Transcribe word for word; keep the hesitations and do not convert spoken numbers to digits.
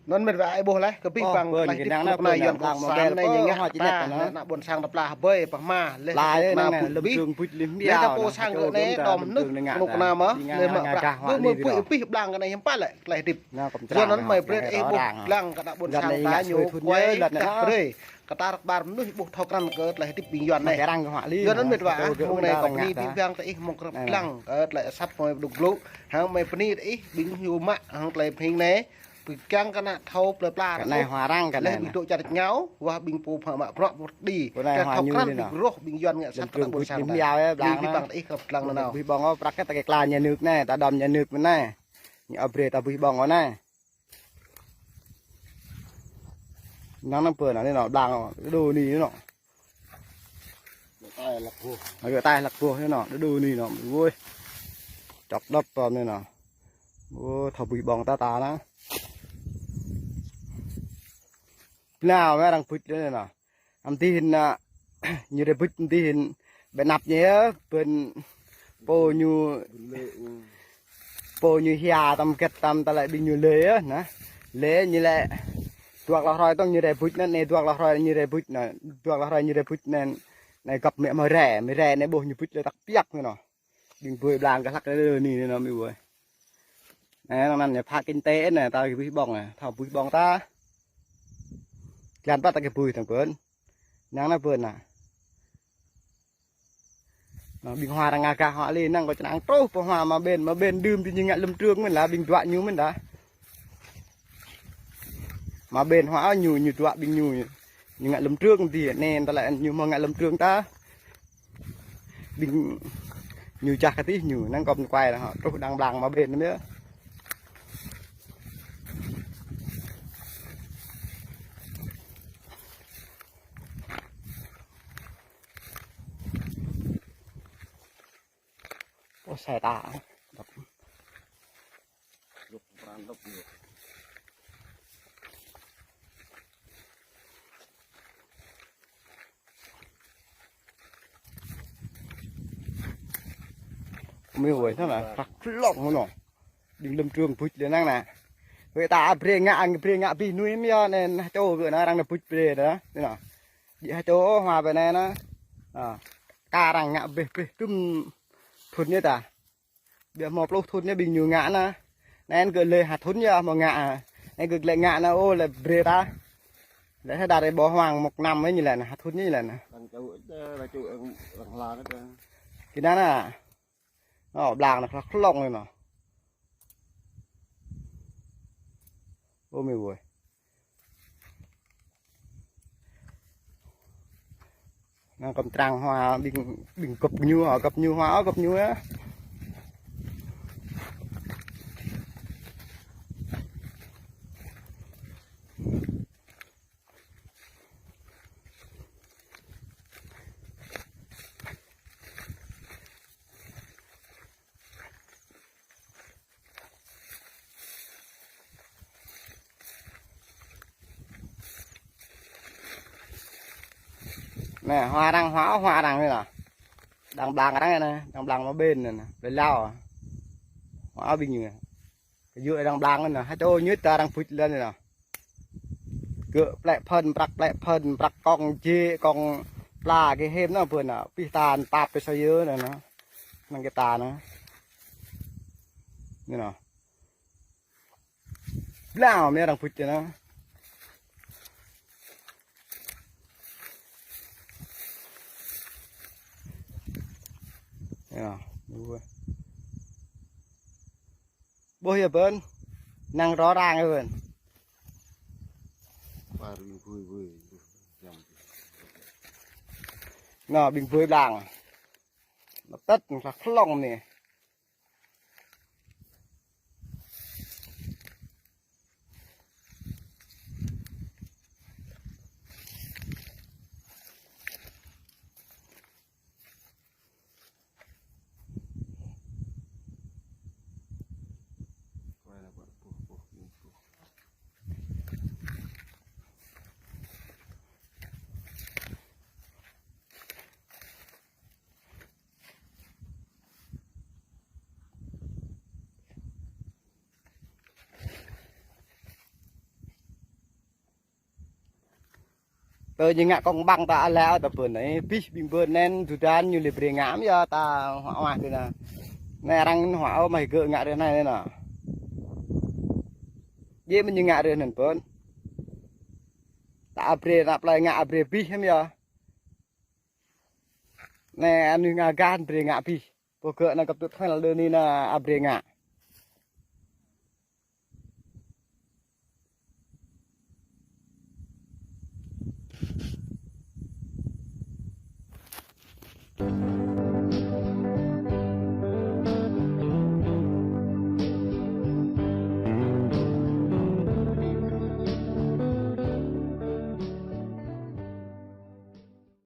Anŭn mĕt wa ih ƀuh laih, kơ abih bang tơlơi hơdip kơnuk kơna Yuan cộng sản anai ñu ngă ta, ană ƀôn sang ta pla hơbơi pơhma, laih kơnuk kơna ƀu ƀuh abih. Laih ta pô sang gơ̆ anai đom mơnuih kơnuk kơna mơ̆, laih mă prăk ƀu mơ̆ ƀuh abih bang kơ anai hiư̆m pă lĕ tơlơi hơdip. Yua anŭn mơi brơi ih ƀuh lăng kơ ană ƀôn sang ta ñu kuai tah brơi. Kơ ta rơkbar mơnuih ƀuh thâo krăn kơ tơlơi hơdip ƀing Yuan anai. Yua anŭn mĕt wa, mơ̆ng anai kâo bơni abih bang kơ ih mơ̆ng krăp lăng kơ tơlơi asăp mơi đŭk glŭ. Hăng mơi bơni kơ ih ƀing ñu mă hăng tơlơi pơhing anai. Pơ̆ kiăng kơ ană thâo plơi pla kơ anai hua arăng kơ anai. Laih ƀing dŏ čar ngao, wah ƀing pô phă mă bruă pô đĭ. Kơ anai hua thâo ñu krăn anai ƀing roh ƀing Yuan ngă asăp kơ ană ƀôn sang ta. Ƀing abih bang kơ ih krăp lăng anŭn. Abih bang ơ prăk kơ ta kơ kla nhà nước anai, ta đom nhà nước anai. Ñu ôh brơi ta abih bang anai. Năng năng pơ anai anŭn blang anŭn, đu anai anŭn. Gơ̆ tai lăk boh anai anŭn, đu đu anai anŭn. Ôi. Čŏk đŏp anai anŭn. Ôi, thâo abih bang ta ta anŭn. Blang mơi arăng bưč anai anŭn. Amăng ti hin, a, ñu rai bưč amăng ti hin ƀơi anăp ñu yơh, ƀơi pô ñu, pô ñu hia tăm gĕt tăm tơlơi ƀing ñu lĕ yơh, anŭn. Lĕ ñu lĕ dua klâo hrơi tŏng ñu rai bưč anŭn, anai dua klâo hrơi ñu rai bưč anŭn, dua klâo hrơi ñu rai bưč anŭn, anai găp mĕ mơi rai, mơi rai anai ƀuh ñu bưč lĕ tăk piăk anŭn. Ƀing ƀơi blang kơ hlăk anai anai anŭn mơi ƀơi. Anai năng năng ñu phă kinh tế anai, ta abih bang anai, thâo abih bang ta. Jơlan pă ta kơ ƀơi tơ̆ng pơn. Năng năng pơn anai. Anŭn ƀing hua arăng ngă gah hua lĕ năng kơ čơnăng truh pơ hua mă ƀen, mă ƀen đưm ti ñu ngă lŏm trương mơ̆n lah, ƀing dua ñu mơ̆n lah. Mă ƀen hua ñu, ñu dua ƀing ñu. Ñu ngă lŏm trương ti anai, tơlơi ñu mơ̆ ngă lŏm trương ta. Ƀing ñu čah kơ tih ñu, năng kơ kuai lah, truh đang blang mă ƀen anŭn yơh. Ơ, sai ta. Mơi ơi, anŭn anai, prăk lŏng anŭn. Ƀing lŏm trương bưč lĕ năng anai. Wơ̆t ta brơi ngă, brơi ngă abih anŭn mơ̆ yơh anŭn, čô gơ̆ anŭn arăng anŭn bưč brơi anŭn. Anŭn anŭn. Jĕ hă čô hua ƀơi anai anŭn. A, kơ arăng ngă abih abih tŭm thŭn ñu ta. Ƀiă hmâo pluh thŭn ñu ƀing ñu ngă anŭn. Anŭn gơ̆ lĕ ha thŭn yơh hmâo ngă. Anŭn gơ̆ lĕ ngă anŭn, ơ, lĕ brơi ta. Lĕ hơdar ih ƀuh hmâo mŏk năm ñu lĕ anŭn, ha thŭn ñu lĕ anŭn. Kơ anŭn anŭn. Ơ, blang anŭn hlăk lŏng anŭn. Ơ, mơi ơi. Năng kơ trang hua ƀing, ƀing gŏp ñu, hua gŏp ñu, hua gŏp ñu yơh. Anai, hua arăng, hua, hua arăng anai lah. Đang blang arăng anai, đang blang mă ƀen anai, ƀơi lao. Hua ƀing ñu. Kơ yua đang blang anai, ha čô ñu ta arăng bưč lĕ anai lah. Gơ̆ plĕ phơn, prăk plĕ phơn, prăk kông jĕ, kông pla kơ hĭm anŭn pơ anŭn, pih tan pap pơ sa yơ anŭn anŭn. Năng kơ ta anŭn. Anŭn anŭn. Blang mơi arăng bưč anŭn. Anŭn anŭn. Ƀuh yơh ƀơn. Năng rõ ràng yơh ƀơn. Anŭn, ƀing ƀơi blang. Anŭn tơ̆t, anŭn hlăk lŏng anai. Tơ ñu ngă kông ƀăng ta ala ta bơn anai, bih ƀing bơn anai, dudan ñu lĕ brơi ngă mơ̆ yơh ta hua mah tơ anai. Anai arăng hua ôh mah gơ̆ ngă rơi anai anai. Yơh mơ̆ ñu ngă rơi anai bơn. Ta brơi ană plơi ngă brơi bih mơ̆ yơh. Anai anŭn ngă gan brơi ngă bih. Pô gơ̆ anai kăp tŭ thel đơ anai anai brơi ngă.